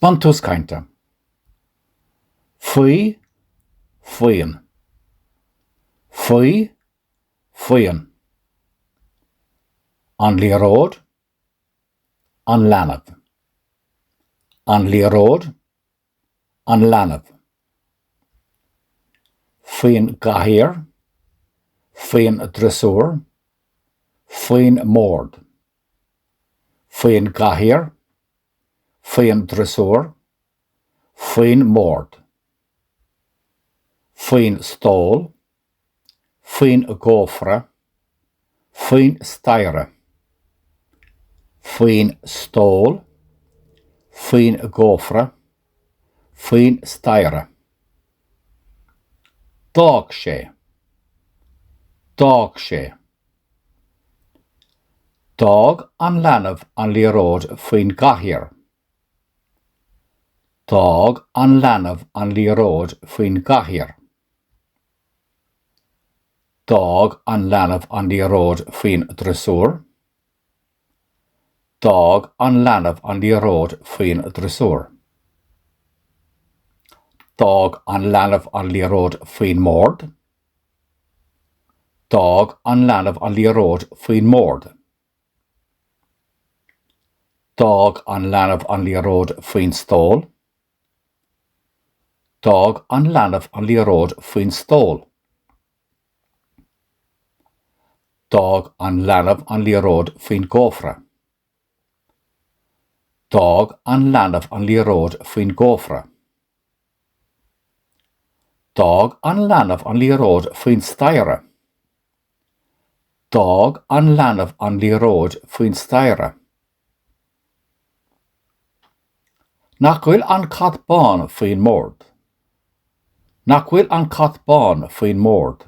Buntús cainte. Faoi, faoin. Faoi, faoin. An liathróid, an leanbh. An liathróid, an leanbh. Faoin gcathaoir, faoin driosúr, faoin mbord. Faoin gcathaoir, faoin driosúr, faoin mbord. Faoin stól, faoin gcófra, faoin staighre. Faoin stól, faoin gcófra, faoin staighre. D'fhág sé. D'fhág sé. D'fhág an leanbh an liathróid faoin gcathaoir. D'fhág an leanbh an liathróid faoin gcathaoir. D'fhág an leanbh an liathróid faoin driosúr. D'fhág an leanbh an liathróid faoin driosúr. D'fhág an leanbh an liathróid faoin mbord. D'fhág an leanbh an liathróid faoin mbord. D'fhág an leanbh an liathróid faoin stól. D'fhág an leanbh an liathróid faoin stól. D'fhág an leanbh an liathróid faoin gcófra. D'fhág an leanbh an liathróid faoin gcófra. D'fhág an leanbh an liathróid faoin staighre. D'fhág an leanbh an liathróid faoin staighre. Nach bhfuil an cat bán faoin mbord? Nach bhfuil an cat bán faoin mbord?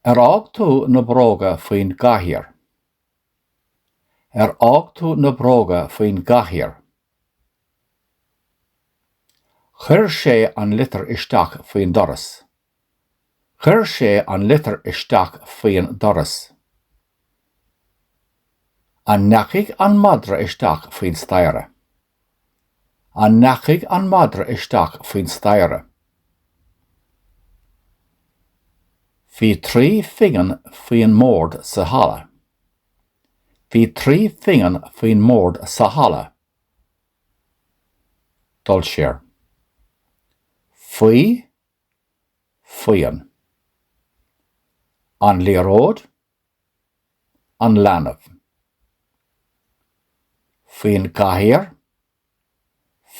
Ar fhág tú na bróga faoin gcathaoir? Ar fhág tú na bróga faoin gcathaoir? Chuir sé an litir isteach faoin doras. Chuir sé an litir isteach faoin doras. An ndeachaigh an madra isteach faoin staighre? An ndeachaigh an madra isteach faoin staighre? Bhí tri phingin faoin mbord sa halla. Bhí tri phingin faoin mbord sa halla. Dul siar. Faoi, faoin. An liathróid, an leanbh. Faoin gcathaoir,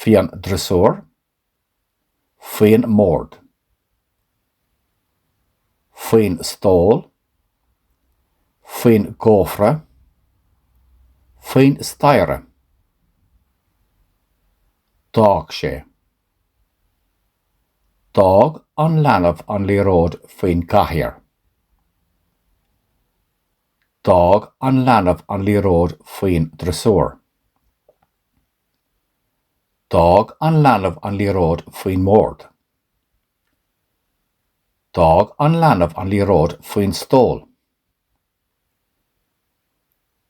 faoin driosúr, faoin mbord. Faoin stól, faoin gcófra, faoin staighre. D'fhág sé. D'fhág an leanbh an liathróid faoin gcathaoir. D'fhág an leanbh an liathróid faoin driosúr. D'fhág an leanbh an liathróid faoin mbord. D'fhág an leanbh an liathróid faoin stól.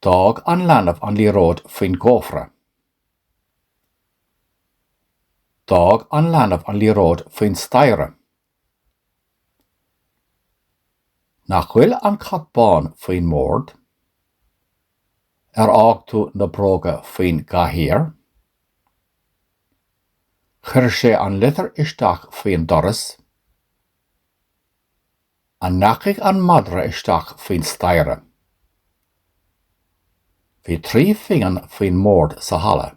D'fhág an leanbh an liathróid faoin gcófra. D'fhág an leanbh an liathróid faoin staighre. Nach bhfuil an cat bán faoin mbord? Ar fhág tú na bróga faoin gcathaoir? Chuir sé an litir isteach faoin doras. An ndeachaigh an madra isteach faoin staighre? Bhí tri phingin faoin mbord sa halla.